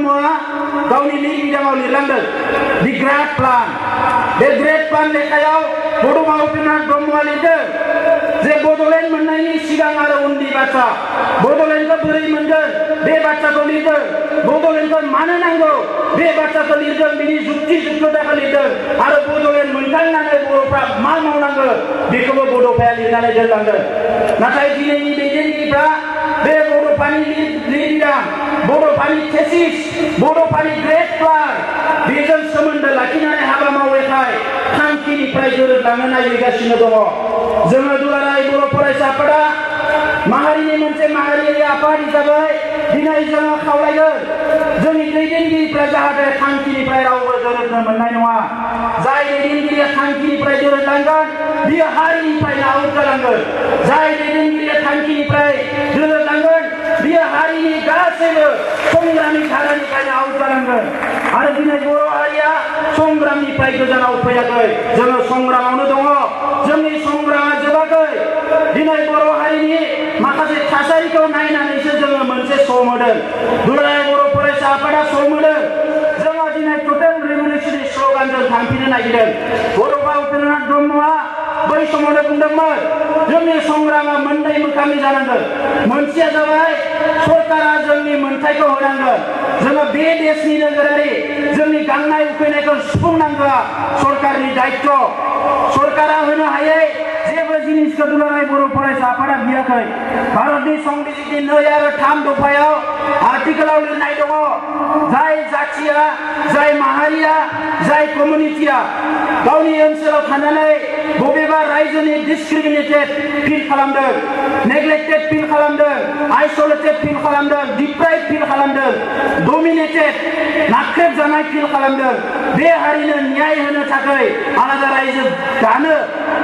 ब्रह्मआ गावनि लिरबिदाङाव लिरलांदों दि great plan बे great plan लेखायाव बड'फा उपेन्द्रनाथ ब्रह्मआ लिरदों जे बड'लेण्ड मोननायनि सिगां आरो उननि बाथ्रा बड'लेण्डखौ बोरै मोनगोन बे बाथ्राखौ लिरदों बड'लेण्डखौ मानो नांगौ बे बाथ्राखौ लिरदों बिनि जुक्ति जुक्तताखौ लिरदों आरो बड'लेण्ड मोनखांनानै बर'फ्रा मा मावनांगौ बेखौबो बड'फाया लिरनानै दोनलांदों नाथाय दिनैनि दैदेनगिरिफ्रा बे बड'फानि लिरबिदां बड'फानि थेसिस बड'फानि ग्रेट प्लान बेजों सोमोन्दो लाखिनानै हाबा मावैखाय थांखिनिफ्राय दोरोदलांनो नागिरगासिनो दङ जोङो दुलाराय बर' फरायसा आफादा माहारिनि मोनसे माहारियारि आफाद हिसाबै दिनै जोङो खावलायगोन जोंनि दैदेनगिरिफ्रा जाहाथे थांखिनिफ्राय रावबो दोरोदनो मोननाय नङा जाय दैदेनगिरिया थांखिनिफ्राय दोरोदलांगोन बियो हारिनिफ्रायनो आउट जालांगोन जाय दैदेनगिरिया थांखिनिफ्राय दोरोदलांगोन बियो हारिनि गासैबो संग्रामनि धारानिफ्रायनो आउट जालांगोन आरो दिनै बर' हारिया संग्रामनिफ्राय गोजानाव फैयाखै जोङो संग्रामावनो दङ जोंनि संग्रामा जोबाखै दिनै बर' हारिनि माखासे थासारिखौ नायनानैसो जोङो मोनसे सम होदों दुलाराय बर' फरायसा आफादा सम होदों जोङो दिनै टटेल रिभलिउसननि स्ल'गानजों थांफिननो नागिरदों बड'फा उपेन्द्रनाथ ब्रह्मआ बै समावनो बुंदोंमोन जोंनि संग्रामा मोननै मोखांनि जानांगोन मोनसेया जाबाय सरकारा जोंनि मोनथायखौ होनांगोन जोङो बे देशनि नोगोरारि जोंनि गांनाय उखैनायखौ सुफुंनांगौआ सरकारनि दायित्व सरकारा होनो हायै जेबो जिनिसखौ दुलाराय बर' फरायसा आफादा बियाखै भारतनि संबिजितनि 2 आरो 3 दफायाव आर्टिकेलाव लिरनाय दङ जाय जाथिया जाय माहारिया जाय कमिउनिटिया गावनि ओनसोलाव थानानै बबेबा रायजोनि डिसक्रिमिनेटेड फिल खालामदों नेग्लेक्टेड फिल खालामदों आइसोलेटेड फिल खालामदों डिप्राइभ फिल खालामदों डमिनेटेड नाख्रेबजानाय फिल खालामदों बे हारिनो न्याय होनो थाखाय आलादा रायजो दानो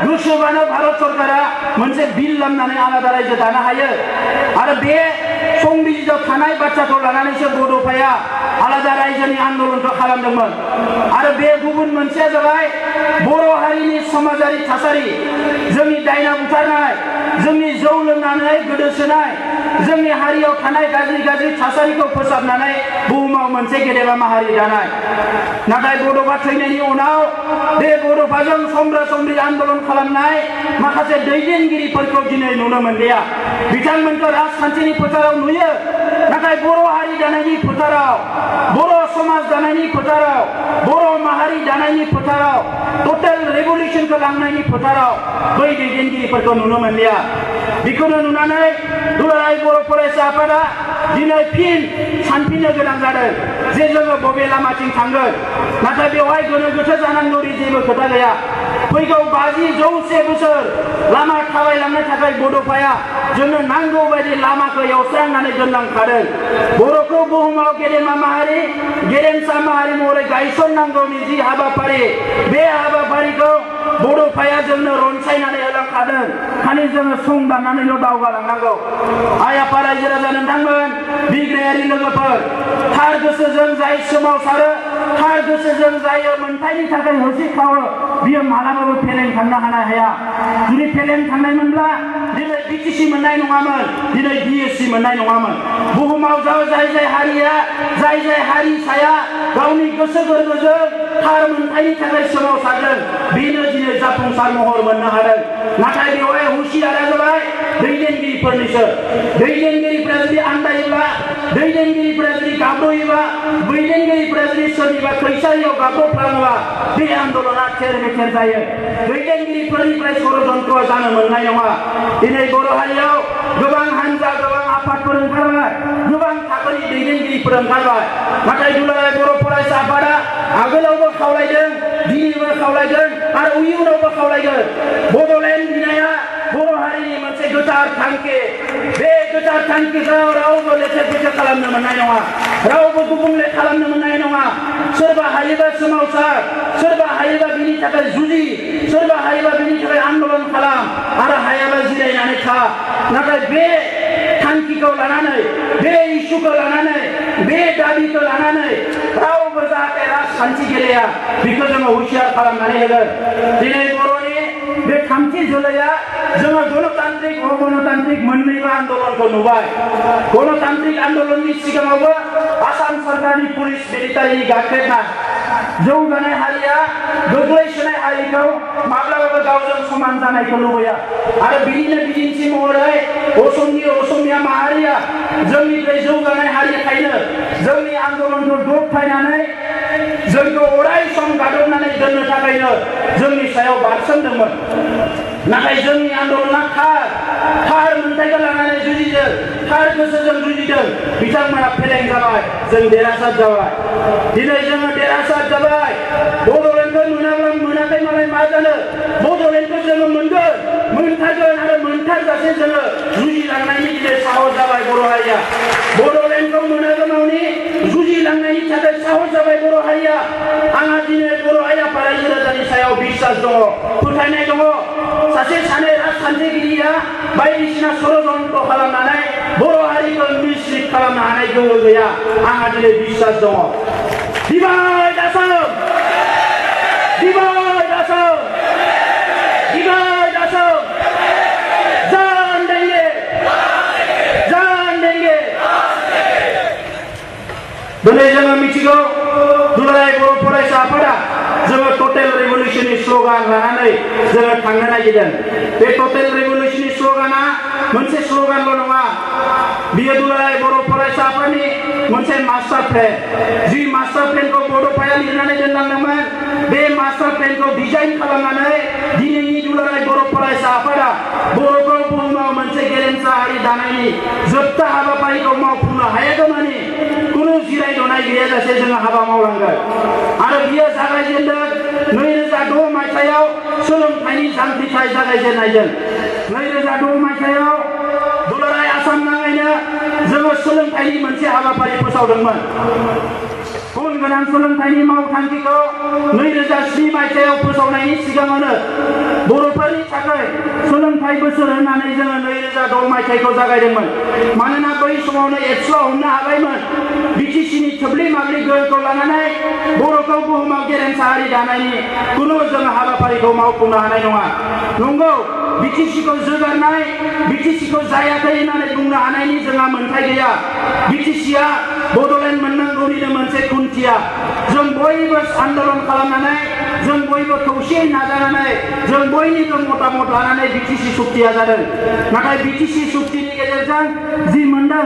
गोसोबानो भारत सरकारा मोनसे बिल लामनानै आलादा रायजो दानो हायो आरो बे संबिजिताव थानाय बाथ्राखौ लानानैसो बड'फाया आलादा रायजोनि आन्दोलनखौ खालामदोंमोन आरो बे गुबुन मोनसेया जाबाय बर' हारिनि समाजारि थासारि जोंनि दायना बुथारनाय जोंनि जौ लोंनानै गोदोसोनाय जोंनि हारियाव थानाय गाज्रि गाज्रि थासारिखौ फोसाबनानै बुहुमाव मोनसे गेदेमा माहारि दानाय नाथाय बड'फा थैनायनि उनाव बे बड'फाजों समब्रा समब्रि आन्दोलन खालामनाय माखासे दैदेनगिरिफोरखौ दिनै नुनो मोनलिया बिथांमोनखौ राजखान्थिनि फोथाराव नुयो नाथाय बर' हारि दानायनि फोथाराव बर' समाज दानायनि फोथाराव बर' माहारि दानायनि फोथाराव टटेल रेभलिउसनखौ लांनायनि फोथाराव बै दैदेनगिरिफोरखौ नुनो मोनलिया बेखौनो नुनानै दुलाराय बर' फरायसा आफादा दिनै फिन सानफिननो गोनां जादों जे जोङो बबे लामाथिं थांगोन नाथाय बेवहाय गोनो गोथो जानांगौनि जेबो खोथा गैया फैगौ 50-100 बोसोर लामा थाबायलांनो थाखाय बड'फाया जोंनो नांगौ बायदि लामाखौ एवस्रांनानै दोनलांखादों बर'खौ बुहुमाव गेदेमा माहारि गेरेमसा माहारि महरै गायसननांगौनि जि हाबाफारि बे हाबाफारिखौ बड'फाया जोंनो रनसायनानै होलांखादों खालि जोङो सं दाननानैल' दावगालांनांगौ आइ आफा रायजो राजा नोंथांमोन बिग्रायारि लोगोफोर थार गोसोजों जाय सोमावसारो थार गोसोजों जाय मोनथायनि थाखाय होसिख्रावो बियो मालाबाबो फेलें थांनो हाया जुदि फेलें थांनायमोनब्ला दिनै बिटिसि मोननाय नङामोन दिनै बिएससि मोननाय नङामोन बुहुमाव जाय हारिया जाय हारिसाया गावनि गोसो गोरबोजों थार मोनथायनि थाखाय सोमावसारदों बेनो दिनै जाफुंसार महर मोननो हादों नाथाय बेवहाय हुसियारा जाबाय दैदेनगिरिफोरनिसो दैदेनगिरिफोरा जुदि आन्दायोब्ला दैदेनगिरिफोरा जुदि गाब्रयोबा दैदेनगिरिफोरा जुदि सोरनिबा खैसारियाव गाब्रफ्लाङोबा बे आन्दोलना थेर बेथेर जायो दैदेनगिरिफोरनिफ्राय षड़यन्त्र जानो मोननाय नङा दिनै बर' हारियाव गोबां हान्जा गोबां आफादफोर ओंखारबाय गोबां थाखोनि दैदेनगिरिफोर ओंखारबाय नाथाय दुलाराय बर' फरायसा आफादा आगोलावबो खावलायदों दिनैबो खावलायगोन आरो इयुनावबो खावलायगोन बड'लेण्ड बिनाया बर' हारिनि मोनसे गोथार थांखि बे गोथार थांखिखौ रावबो लेथेर फेथेर खालामनो मोननाय नङा रावबो गुबुंले खालामनो मोननाय नङा सोरबा हायोबा सोमावसार सोरबा हायोबा बिनि थाखाय जुजि सोरबा हायोबा बिनि थाखाय आन्दोलन खालाम आरो हायाबा जिरायनानै था नाथाय बे थांखिखौ लानानै बे इस्युखौ लानानै बे दाबिखौ लानानै रावबो जाहाथे राजखान्थि गेलेया बेखौ जोङो हुसियार खालामनानै होगोन दिनै बर'नि बे थामथि जोलैया जोङो गणतान्त्रिक मोन्नैबो आन्दोलनखौ नुबाय गणतान्त्रिक आन्दोलननि सिगाङावबो आसाम सरकार सरकारनि पुलिस मिलिटारिनि गाग्लोबनाय जौगानाय हारिया गोग्लैसोनाय हारिखौ माब्लाबाबो गावजों समान जानायखौ लुबैया आरो बिनिनो बिदिन्थि महरै असमिया माहारिया जोंनिफ्राय जौगानाय हारिखायनो जोंनि आन्दोलनखौ दबथायनानै जोंखौ अराय सम गादबनानै दोननो थाखायनो जोंनि सायाव बारसोमदोंमोन नाथाय जोंनि आन्दोलना थार मोनथायखौ लानानै जुजिदों थार गोसोजों जुजिदों बिथांमोना फेलें जाबाय जों देरहासार जाबाय दिनै जोङो देरहासार जाबाय बड'लेण्डखौ मोनाब्ला मोनाखै मालाय मा जानो बड'लेण्डखौ जोङो मोनथारगोन आरो मोनथारजासे जोङो जुजिलांनायनि दिनै साहस जाबाय बर' हारिया बड'लेण्डखौ मोनागौमानि जुजिलांनायनि थाखाय साहस जाबाय बर' हारिया आंहा दिनै बर' हारि आफादगिरि रोजानि सायाव बिश्वास दङ फोथायनाय दङ सासे सानै राजखान्थिगिरिया बायदिसिना षड़यन्त्र खालामनानै बर' हारिखौ मिस्लिड खालामनो हानाय गोहो गैया आंहा दिनै बिश्वास दङ दिबाय दासोम दिबाय दासोम दिबाय दासोम जान देंगे दिनै जोङो मिथिगौ दुलाराय बर' फरायसा आफादा जोङो टटेल रिभलिउसननि स्ल'गान लानानै जोङो थांनो नागिरदों बे टटेल रिभलिउसननि स्ल'गाना मोनसे स्ल'गानल' नङा बियो दुलाराय बर' फरायसा आफादनि मोनसे मास्टार प्लेन जि मास्टार प्लेनखौ बड'फाया लिरनानै दोनलांदोंमोन बे मास्टार प्लेनखौ डिजाइन खालामनानै दिनैनि दुलाराय बर' फरायसा आफादा बर'खौ बुहुमाव मोनसे गेरेमसा हारि दानायनि जोबथा हाबाफारिखौ मावफुंनो हायागौमानि कुनु जिरायद'नाय गैयाजासे जोङो हाबा मावलांगोन आरो बियो जागायजेनदों 2006 मायथाइयाव सोलोंथाइनि जांख्रिथाय जागायजेननायजों 2006 मायथाइयाव दुलाराय आसाम नाङैनो जोङो सोलोंथाइनि मोनसे हाबाफारि फोसावदोंमोन गुन गोनां सोलोंथाइनि मावथांखिखौ 2007 मायथाइयाव फोसावनायनि सिगाङावनो बर'फोरनि थाखाय सोलोंथाइ बोसोर होननानै जोङो 2006 मायथाइखौ जागायदोंमोन मानोना बै समावनो एबसुआ हमनो हाबायमोन बिटिसिनि थोब्ले माब्ले गोहोखौ लानानै बर'खौ बुहुमाव गेरेमसा हारि दानायनि कुनु जोङो हाबाफारिखौ मावफुंनो हानाय नङा नंगौ बिटिसिखौ जोगारनाय बिटिसिखौ जायाखै होननानै बुंनो हानायनि जोंहा मोन्थाय गैया बिटिसिया बड'लेण्ड मोननांगौनिनो मोनसे खुन्थिया जों बयबो आन्दोलन खालामनानै जों बयबो खौसेयै नाजानानै जों बयनिबो मतामत लानानै बिटिसि सुक्तिया जादों नाथाय बिटिसि सुक्तिनि गेजेरजों जि मोनदों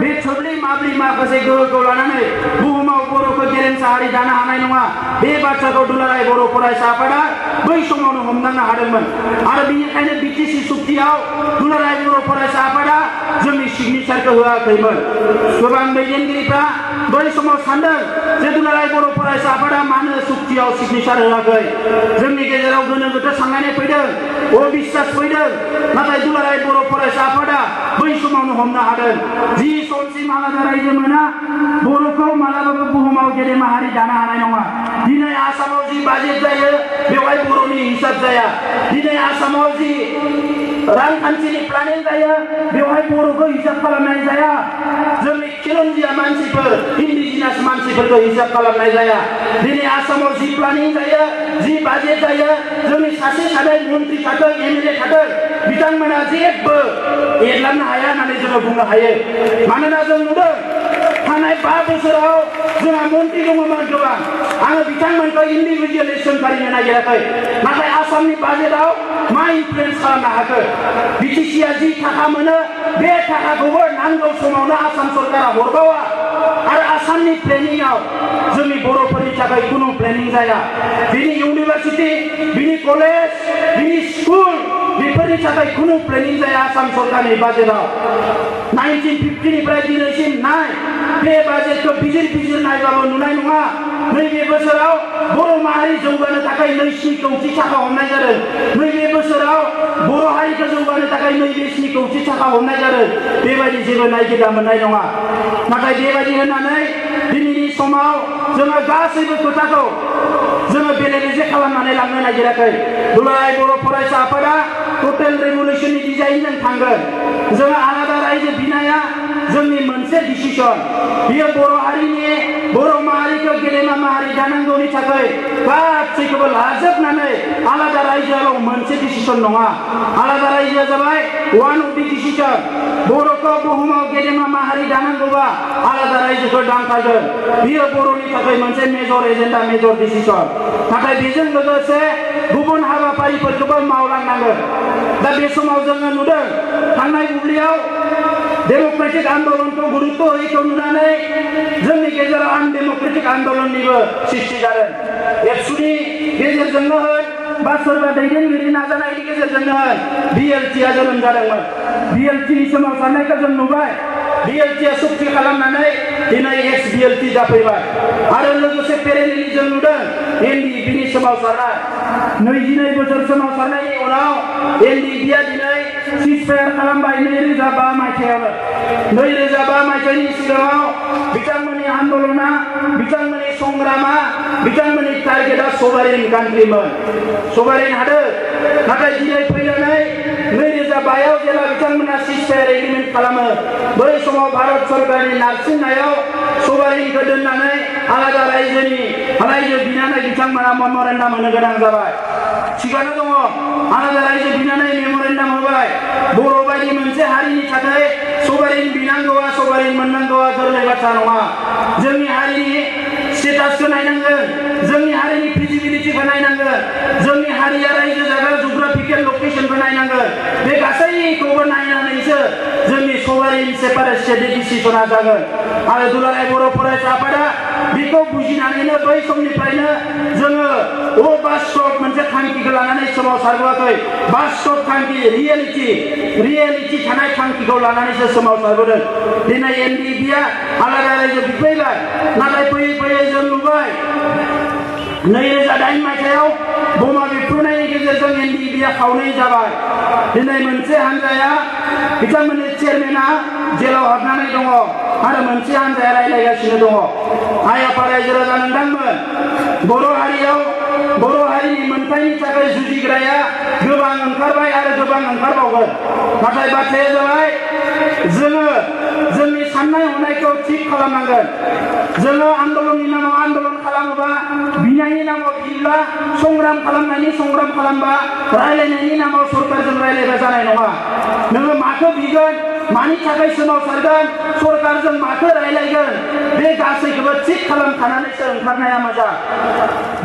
बे थोब्ले माब्ले माखासे गोहोखौ लानानै बुहुमाव बर'खौ गेरेमसा हारि दानो हानाय नङा बे बाथ्राखौ दुलाराय बर' फरायसा आफादा बै समावनो हमदांनो हादोंमोन आरो बेनिखायनो बिटिसि सुक्तियाव दुलाराय बर' फरायसा आफादा जोंनि सिगनेचारखौ होआखैमोन गोबां दैदेनगिरिफ्रा बै समाव सानदों जे दुलाराय बर' फरायसा आफादा मानो सुक्तियाव सिगनेचार होआखै जोंनि गेजेराव गोनो गोथो साननानै फैदों अबिश्वास फैदों नाथाय दुलाराय बर' फरायसा आफादा बै समावनो हमनो हादों जि समसिम आलादा रायजो मोना बर'खौ मालाबाबो बुहुमाव गेदेमा हारि दानो हानाय नङा दिनै आसामाव जि बाजेट जायो बेवहाय बर'नि हिसाब जाया दिनै आसामाव जि रांखान्थिनि प्लानिं जायो बेवहाय बर'खौ हिसाब खालामनाय जाया जोंनि खिलन्जिया मानसिफोर इन्डिजिनास मानसिफोरखौ हिसाब खालामनाय जाया दिनै आसामाव जि प्लानिं जायो जि बाजेट जायो जोंनि सासे सानै मन्त्रि थाथों एमएलए थाथों बिथांमोना जेबो एरलांनो हाया होननानै जोङो बुंनो हायो मानोना जों नुदों थांनाय 5 बोसोराव जोंहा मन्त्रि दङमोन गोबां आङो बिथांमोनखौ इन्डिभिजुवेलि सोंखारिनो नागिराखै नाथाय आसामनि बाजेटआव मा इनफ्लुएन्स खालामनो हाखो बिटिसिआ जि थाखा मोनो बे थाखाखौबो नांगौ समावनो आसाम सरकारा हरबावा आरो आसामनि प्लेनिंआव जोंनि बर'फोरनि थाखाय कुनु प्लेनिं जाया बिनि इउनिभार्सिटि बिनि कलेज बिनि स्कुल बेफोरनि थाखाय कुनु प्लेनिं जाया आसाम सरकारनि बाजेटआव 1950 निफ्राय दिनैसिम नाय बे बाजेटखौ बिजिर नायबाबो नुनाय नङा नैबे बोसोराव बर' माहारि जौगानो थाखाय 2 कौटि थाखा हमनाय जादों नैबे बोसोराव बर' हारिखौ जौगानो थाखाय 2 कौटि थाखा हमनाय जादों बेबायदि जेबो नायगिरना मोननाय नङा नाथाय बेबायदि होननानै दिनैनि समाव जोङो गासैबो खोथाखौ जोङो बेले-बेजे खालामनानै लांनो नागिराखै दुलाराय बर' फरायसा आफादा टटेल रिभलिउसननि डिजाइनजों थांगोन जोङो आलादा रायजो बिनाया जोंनि मोनसे डिसिसन बियो बर' हारिनि बर' माहारिखौ गेदेमा माहारि दानांगौनि थाखाय गासैखौबो लाजोबनानै आलादा रायजोआव मोनसे डिसिसन नङा आलादा रायजोआ जाबाय वान अफ दि डिसिसन बर'खौ बुहुमाव गेदेमा माहारि दानांगौबा आलादा रायजोखौ दांखागोन बियो बर'नि थाखाय मोनसे मेजर एजेन्डा मेजर डिसिसन नाथाय बेजों लोगोसे गुबुन हाबाफारिफोरखौबो मावलांनांगोन दा बे समाव जोङो नुदों थांनाय बुब्लियाव डेम'क्रेटिक आन्दलनखौ गुरुत्व होयैखौ नुनानै जोंनि गेजेराव आनडेम'क्रेटिक आन्दलननिबो सृष्टि जादों एबसुनि गेजेरजोंनो होन बा सोरबा दैदेनगिरि नाजानायनि गेजेरजोंनो होन बिएलटिआ जोनोम जादोंमोन बिएलटिनि सोमावसारनायखौ जों नुबाय बिएलटिआ सुक्ति खालामनानै दिनै एक्स बिएलटि जाफैबाय आरो लोगोसे पेरेलेलि जों नुदों एनडिएफबिनि सोमावसारनाय 22 बोसोर सोमावसारनायनि उनाव एनडिएफबिआ दिनै सिजफायार खालामबाय 2005 मायथाइयावनो 2005 मायथाइनि सिगाङाव बिथांमोननि आन्दलना बिथांमोननि संग्रामा बिथांमोननि टारगेटआ सभारेन कान्ट्रिमोन सभारेन हादोर नाथाय दिनै फैनानै 2005आव जेला बिथांमोना सिजफायार एग्रिमेन्ट खालामो बै समाव भारत सरकारनि नारसिननायाव सभारेनखौ दोननानै आलादा रायजो बिनानै बिथांमोना मेम'रेन्डाम होनो गोनां जाबाय थिगानो दङ आलादा रायजो बिनानै मेम'रेन्डाम होबाय बर' बायदि मोनसे हारिनि थाखाय सभारेन बिनांगौआ सभारेन मोननांगौआ गोरलै बाथ्रा नङा जोंनि हारिनि स्टेटासखौ नायनांगोन जोंनि हारिनि फिजिबिलिटिखौ नायनांगोन जोंनि हारिया रायजो जाग्रा जिअग्राफिकेल लकेसनखौ नायनांगोन बे गासैखौबो नायनानैसो जोंनि सभारेन सेपारेट स्टेटनि डिसिसना जागोन आरो दुलाराय बर' फरायसा आफादा बेखौ बुजिनानैनो बै समनिफ्रायनो जोङो बास्तब मोनसे थांखिखौ लानानै सोमावसारबोआखै बास्तब थांखि रियेलिटि थानाय थांखिखौ लानानैसो सोमावसारबोदों दिनै एनडिएफबिआ आलादा रायजो बिफैबाय नाथाय फैयै फैयै जों नुबाय 2008 मायथाइयाव बमा बिफ्रुनायनि गेजेरजों एनडिएफबिआ खावनै जाबाय दिनै मोनसे हान्जाया बिथांमोननि चेयारमेना जेलाव हाबनानै दङ आरो मोनसे हान्जाया रायलायगासिनो दङ आइ आफा रायजो राजा नोंथांमोन बर' हारिनि मोनथायनि थाखाय जुजिग्राया गोबां ओंखारबाय आरो गोबां ओंखारबावगोन नाथाय बाथ्राया जाबाय जोङो जोंनि साननाय हनायखौ थिग खालामनांगोन जोङो आन्दलननि नामाव आन्दलन खालामोबा बिनायनि नामाव बिब्ला संग्राम खालामनायनि संग्राम खालामबा रायलायनायनि नामाव सरकारजों रायलायबा जानाय नङा नोङो माखौ बिगोन मानि थाखाय सोमावसारगोन सरकारजों माखौ रायलायगोन बे गासैखौबो थिग खालामखानानैसो ओंखारनाया मोजां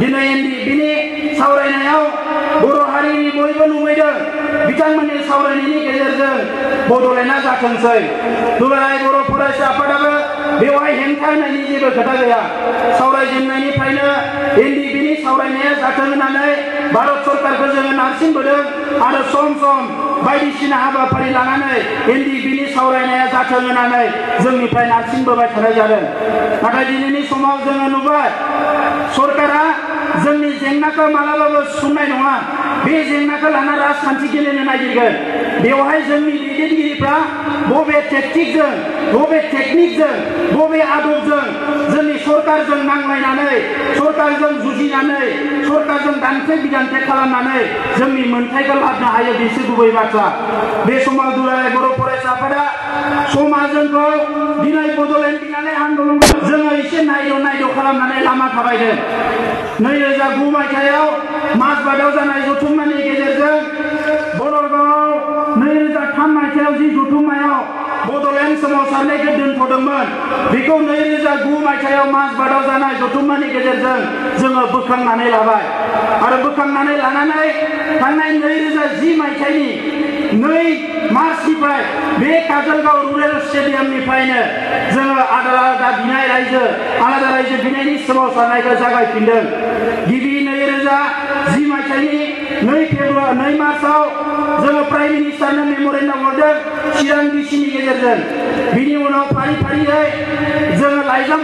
दिनै एनडिएफबिनि सावरायनायाव बर' हारिनि बयबो लुबैदों बिथांमोननि सावरायनायनि गेजेरजों बड'लेण्डआ जाथोंसै दुलाराय बर' फरायसा आफादाबो बेवहाय हेंथा होनायनि जेबो खोथा गैया सावरायजेननायनिफ्रायनो एनडिएफबिनि सावरायनाया जाथों होननानै भारत सरकारखौ जोङो नारसिनबोदों आरो सम सम बायदिसिना हाबाफारि लानानै एनडिएफबिनि सावरायनाया जाथों होननानै जोंनिफ्राय नारसिनबोबाय थानाय जादों नाथाय दिनैनि समाव जोङो नुबाय सरकारा जोंनि जेंनाखौ मालाबाबो सुफुंनाय नङा बे जेंनाखौ लाना राजखान्थि गेलेनो नागिरगोन बेवहाय जोंनि दैदेनगिरिफ्रा बबे टेकनिकजों बबे टेकनिकजों बबे आदबजों जोंनि सरकारजों नांलायनानै सरकारजों जुजिनानै सरकारजों दान्थे बिदान्थे खालामनानै जोंनि मोन्थायखौ लाबोनो हायो बेसो गुबै बाथ्रा बे समाव दुलाराय बर' फरायसा आफादा समा जोंखौ दिनै बड'लेण्ड बिनानै आन्दलन जोङो एसे नायद' खालामनानै लामा थाबायदों 2009 मायथाइयाव माजबादाव जानाय जथुम्मानि गेजेरजों बर'गावआव 2003 मायथाइयाव जि जथुम्मायाव बड'लेण्ड सोमावसारनायखौ दोनथ'दोंमोन बेखौ 2009 मायथाइयाव माजबादाव जानाय जथुम्मानि गेजेरजों जोङो बोखांनानै लाबाय आरो बोखांनानै लानानै थांनाय 2010 मायथाइनि 2 मार्चनिफ्राय बे काजलगाव रुरेल स्टेडियामनिफ्रायनो जोङो आलादा रायजो बिनायनि सोमावसारनायखौ जागायफिनदों गिबि 2010 मायथाइनि 2 मार्चआव जोङो प्राइम मिनिस्टारनो मेम'रेन्डाम हरदों चिरां डिसिनि गेजेरजों बिनि उनाव फारि फारियै जोङो लाइजाम